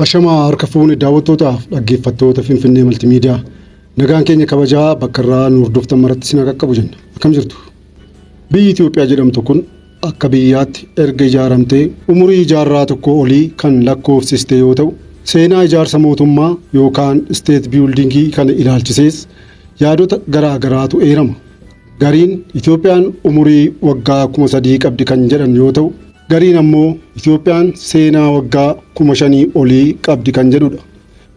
Ashamaa harka fuune daawwattootaaf dhaggeeffattoota Finfinnee Maltimiidiyaa. Nagaan keenya kabajaa bakka irraa nu hordoftan maratti isin qaqqabu jenna. Akkam jirtu? Biyyi Itoophiyaa jedhamtu kun akka biyyaatti erga ijaaramtee umurii ijaarraa tokko olii kan lakkoofsiste yoo ta'u, seenaa ijaarsa mootummaa yookaan state buildingii kana ilaalchisees yaadota garaa garaatu eerama. Gariin Itoophiyaan umurii waggaa 3000 qabdi kan jedhan yoo ta'u, gariin ammoo Itoophiyaan seenaa waggaa 5000 olii qabdi kan jedhudha.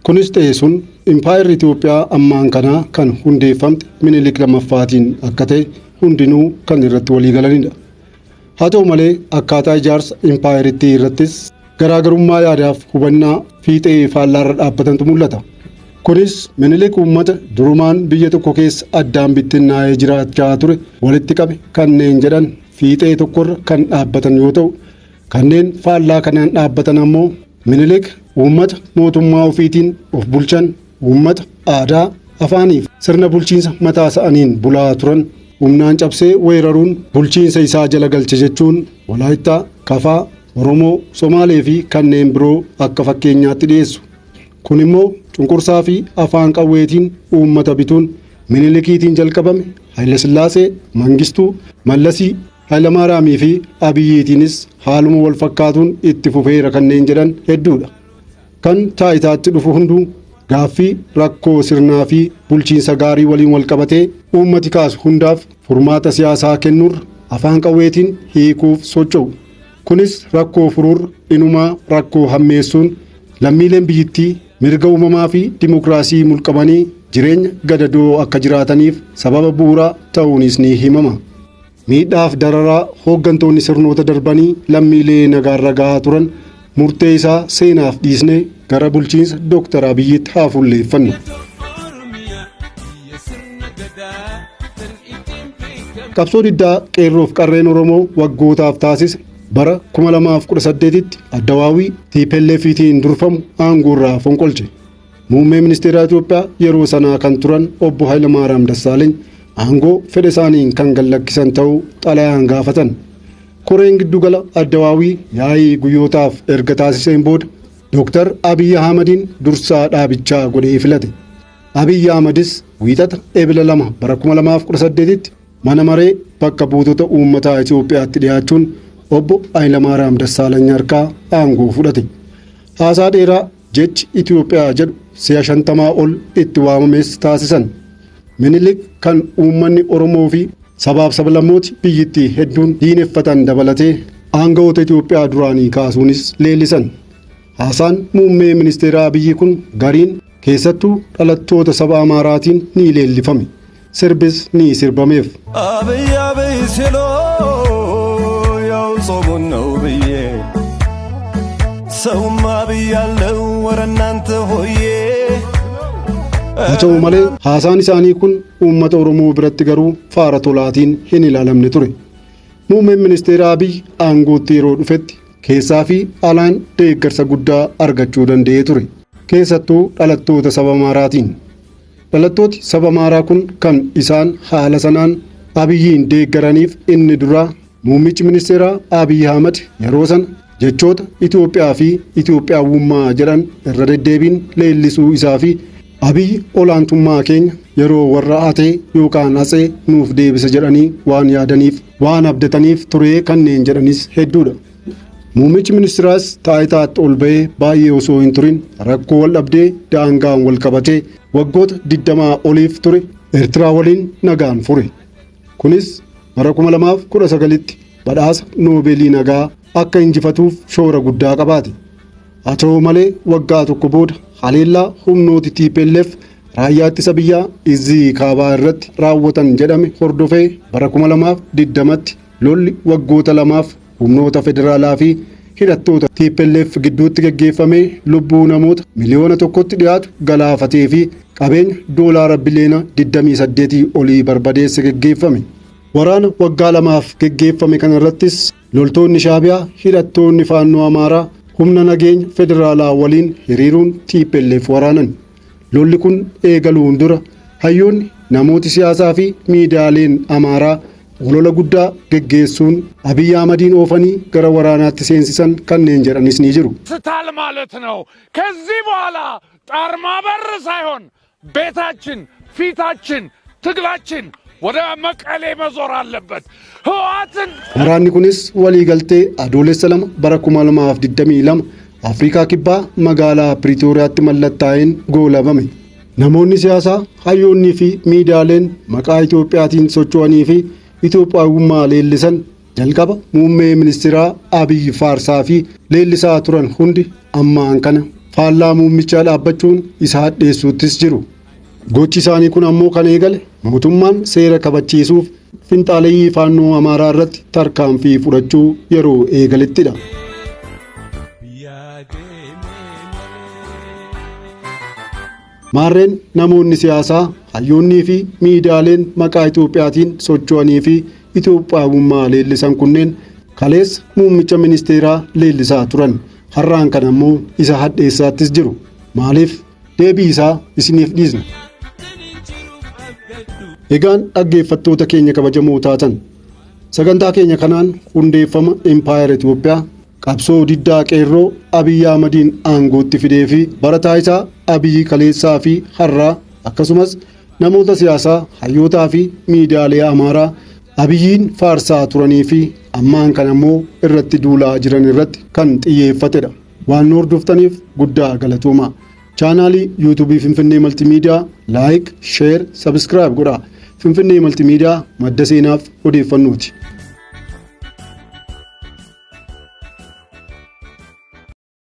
Kunis ta'e sun impaayerri Itoophiyaa ammaan kanaa kan hundeeffamte Minilik lammaffaatiin akka ta'e hundinuu kan irratti walii galanidha. Haa ta'u malee akkaataa ijaarsa impaayerittii irrattis garaagarummaa yaadaaf hubannaa fiixee faallaarra dhaabbatantu mul'ata. Kunis Minilik uummata durumaan biyya tokko keessa addaan bittinnaa'ee jiraachaa ture walitti qabe kanneen jedhan fiixee tokkorra kan dhaabbatan yoo ta'u, kanneen faallaa kanaan dhaabbatan ammoo Minilik uummata mootummaa ofiitiin of bulchan, uummata aadaa, afaaniif sirna bulchiinsa mataa isaaniin bulaa turan humnaan cabsee weeraruun bulchiinsa isaa jala galche jechuun Walaayittaa, Kafaa, Oromoo, Somaalee fi kanneen biroo akka fakkeenyaatti dhiyeessu. Kun immoo cunqursaa fi afaan qawweetiin uummata bituun Minilikiitiin jalqabame Hayilasillaasee, Mangistuu, Mallasii, Hayilamaariyaamii fi Abiyyiitiinis haaluma wal fakkaatuun itti fufeera kanneen jedhan hedduudha. Kan taayitaatti dhufu hunduu gaaffii rakkoo sirnaa fi bulchiinsa gaarii waliin wal qabatee uummati kaasu hundaaf furmaata siyaasaa kennuurra afaan qawweetiin hiikuuf socho'u. Kunis rakkoo furuurra inumaa rakkoo hammeessuun lammiileen biyyittii mirga uumamaa fi dimokiraasii mulqamanii jireenya gadadoo akka jiraataniif sababa bu'uuraa ta'uunis ni himama. Miidhaaf dararaa hooggantoonni sirnoota darbanii lammiilee nagaarra gahaa turan murtee isaa seenaaf dhiisnee gara bulchiinsa Dooktar Abiyyiitti haa fuulleeffannu. Qabsoo diddaa qeerroof qarreen Oromoo waggootaaf taasise bara 2018tti addawaawii TPLFtiin durfamu aangoorraa fonqolche. Muummee ministeera Itoophiyaa yeroo sanaa kan turan obbo Hayilamaariyaam Dassaaleeny aangoo fedha isaaniin kan gallakkisan ta'uu xalayaan gaafatan. Koreen giddugala addawaawii yaa'ii guyyootaaf erga taasiseen booda Dooktar Abiyyi Ahmadiin dursaa dhaabichaa godhee filate. Abiyyi Ahmadis wiixata Ebila 2 bara 2018tti mana maree bakka buutota uummataa Itoophiyaatti dhiyaachuun obbo Hayilamaariyaam Dassaalany harkaa aangoo fudhate. Haasaa dheeraa jechi Itoophiyaa jedhu si'a 50 ol itti waamames taasisan. Minilik kan uummanni Oromoo fi sabaaf sablammooti biyyittii hedduun diineffatan dabalatee aangawoota Itoophiyaa duraanii kaasuunis leellisan. Haasaan muummee ministeera Abiyyi kun gariin keessattuu dhalattoota saba Amaaraatiin ni leellifame. Sirbis ni sirbameef. አብይ አብይ ሲሉ ያው ጾሙን ነው ብዬ ሰውም አብይ ያለው ወረ እናንተ ሆዬ። Haa ta'u malee haasaan isaanii kun uummata Oromoo biratti garuu faara tolaatiin hin ilaalamne ture. Muummeen ministeera Abiyyi aangootti yeroo dhufetti keessaa fi alaan deeggarsa guddaa argachuu danda'ee ture. Keessattuu dhalattoota saba Amaaraatiin. Dhalattooti saba Amaaraa kun kan isaan haala sanaan Abiyyiin deeggaraniif inni duraa muummichi ministeeraa Abiyyi Ahmad yeroo sana jechoota Itoophiyaa fi Itoophiyaawummaa jedhan irra deddeebiin leellisuu isaa fi Abiyyi olaantummaa keenya yeroo warra atee yookaan atsee nuuf deebisa jedhanii waan yaadaniif waan abdataniif turee kanneen jedhanis hedduudha. Muummichi ministeeraas taayitaatti ol ba'ee baay'ee osoo hin turin rakkoo wal dhabdee daangaan wal qabatee waggoota 20 oliif ture Eertiraa waliin nagaan fure. Kunis bara 2019tti badhaasa Noobeelii nagaa akka injifatuuf shoora guddaa qabaate. Haa ta'u malee waggaa tokko booda haleellaa humnooti TPLF raayyaa ittisa biyyaa Izii kaabaa irratti raawwatan jedhame hordofee bara 2020tti lolli waggoota lamaaf humnoota federaalaa fi hidhattoota TPLF gidduutti geggeeffamee lubbuu namoota 1 miliyoona dhiyaatu galaafatee fi qabeenya doolaara biliyoona 28 olii barbadeesse geggeeffame. Waraana waggaa lamaaf geggeeffame kanarrattis loltoonni Shaabiyaa hidhattoonni faannoo Amaaraa humna nageenya federaalaa waliin hiriiruun TPLF waraanan. Lolli kun eegaluun dura hayyoonni, namooti siyaasaa fi miidiyaaleen Amaaraa olola guddaa geggeessuun Abiyyi Ahmadiin oofanii gara waraanaatti seensisan kanneen jedhanis ni jiru. ስታል ማለት ነው። ከዚህ በኋላ ጣርማበር ሳይሆን ቤታችን፣ ፊታችን፣ ትግላችን ወደ መቀሌ መዞር አለበት። ህወሓትን Waraanni kunis waliigaltee Adoolessa 2 bara 2022 Afrikaa Kibbaa magaalaa Piriitooriyaatti mallattaa'een goolabame. Namoonni siyaasaa, hayyoonnii fi miidiyaaleen maqaa Itoophiyaatiin socho'anii fi Itoophiyaawummaa leellisan jalqaba muummee ministeeraa Abiyyi faarsaa fi leellisaa turan hundi ammaan kana faallaa muummichaa dhaabbachuun isa hadheessuuttis jiru. Gochi isaanii kun ammoo kan eegale mootummaan seera kabachiisuuf finxaaleyyii faannoo Amaaraa irratti tarkaanfii fudhachuu yeroo eegalettidha. Maarreen namoonni siyaasaa, hayyoonnii fi miidiyaaleen maqaa Itoophiyaatiin socho'anii fi Itoophiyaawummaa leellisan kunneen kaleessa muummicha ministeeraa leellisaa turan. Har'aan kan ammoo isa hadheessaattis jiru. Maaliif? Deebii isaa isiniif dhiisna. Egaan dhaggeeffattoota keenya kabajamoo taatan, sagantaa keenya kanaan hundeeffama Impaayera Itoophiyaa, qabsoo diddaa qeerroo Abiyyi Ahmadiin aangootti fidee fi barataa isaa Abiyyi kaleessaa fi har'aa, akkasumas namoota siyaasaa, hayyootaa fi miidiyaalee Amaaraa Abiyyiin faarsaa turanii fi ammaan kan ammoo irratti duulaa jiran irratti kan xiyyeeffatedha. Waan nu hordoftaniif guddaa galatoomaa. Chaanaalii yuutuubii Finfinnee Maltimiidiyaa like, share, subscribe godhaa. Finfinnee Maltimiidiyaa madda seenaaf odeeffannooti.